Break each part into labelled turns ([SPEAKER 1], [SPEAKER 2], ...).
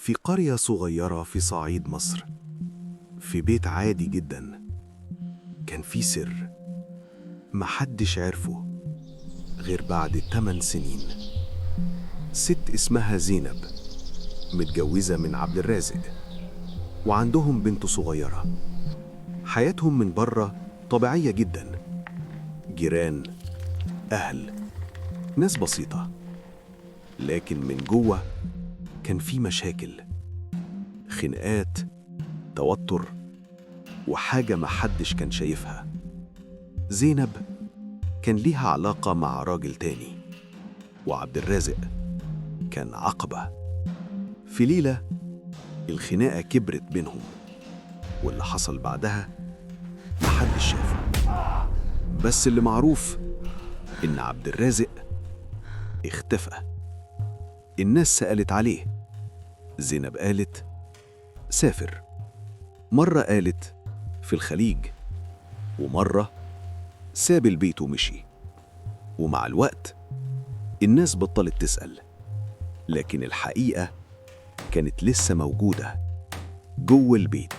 [SPEAKER 1] في قرية صغيرة في صعيد مصر، في بيت عادي جدا، كان في سر محدش عرفه غير بعد 8 سنين. ست اسمها زينب متجوزة من عبد الرازق، وعندهم بنت صغيرة. حياتهم من بره طبيعية جدا، جيران، أهل، ناس بسيطة، لكن من جوه كان في مشاكل، خناقات، توتر، وحاجة محدش كان شايفها. زينب كان ليها علاقة مع راجل تاني، وعبد الرازق كان عقبة. في ليلة الخناقة كبرت بينهم، واللي حصل بعدها محدش شافه، بس اللي معروف إن عبد الرازق اختفى. الناس سألت عليه، زينب قالت سافر، مرة قالت في الخليج، ومرة ساب البيت ومشي. ومع الوقت الناس بطلت تسأل، لكن الحقيقة كانت لسه موجودة جوه البيت.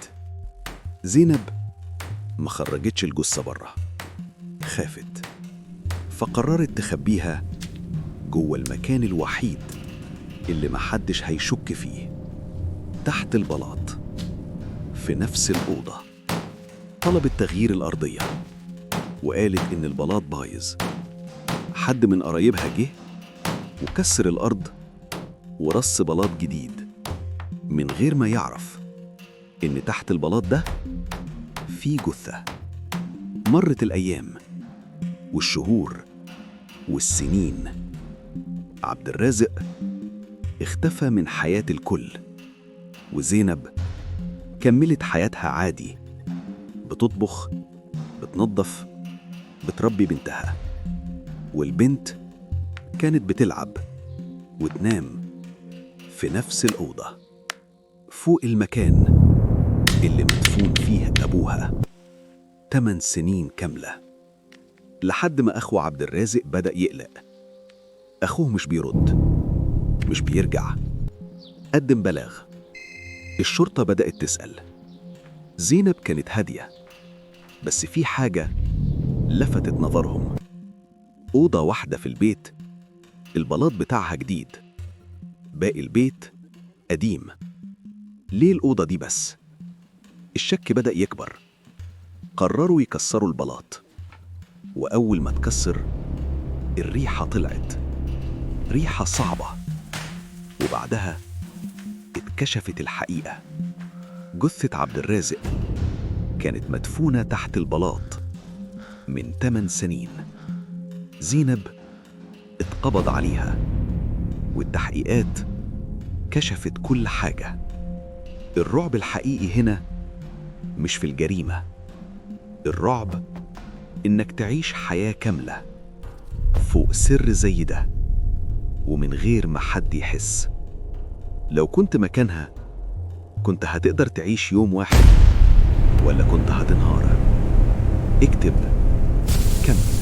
[SPEAKER 1] زينب ما خرجتش الجثة بره، خافت، فقررت تخبيها جوه المكان الوحيد اللي محدش هيشك فيه، تحت البلاط في نفس الأوضة. طلبت تغيير الأرضية وقالت إن البلاط بايظ. حد من قرايبها جه وكسر الأرض ورص بلاط جديد من غير ما يعرف إن تحت البلاط ده في جثة. مرت الأيام والشهور والسنين. عبد الرازق اختفى من حياة الكل، وزينب كملت حياتها عادي، بتطبخ، بتنظف، بتربي بنتها. والبنت كانت بتلعب وتنام في نفس الأوضة فوق المكان اللي مدفون فيه أبوها 8 سنين كاملة، لحد ما أخو عبد الرازق بدأ يقلق. أخوه مش بيرد، مش بيرجع. قدم بلاغ. الشرطة بدأت تسأل. زينب كانت هادية، بس في حاجة لفتت نظرهم: أوضة واحدة في البيت البلاط بتاعها جديد، باقي البيت قديم. ليه الأوضة دي بس؟ الشك بدأ يكبر. قرروا يكسروا البلاط، وأول ما اتكسر الريحة طلعت، ريحة صعبة. وبعدها اتكشفت الحقيقة: جثة عبد الرازق كانت مدفونة تحت البلاط من 8 سنين. زينب اتقبض عليها، والتحقيقات كشفت كل حاجة. الرعب الحقيقي هنا مش في الجريمة، الرعب إنك تعيش حياة كاملة فوق سر زي ده ومن غير ما حد يحس. لو كنت مكانها، كنت هتقدر تعيش يوم واحد ولا كنت هتنهار؟ اكتب، كمل.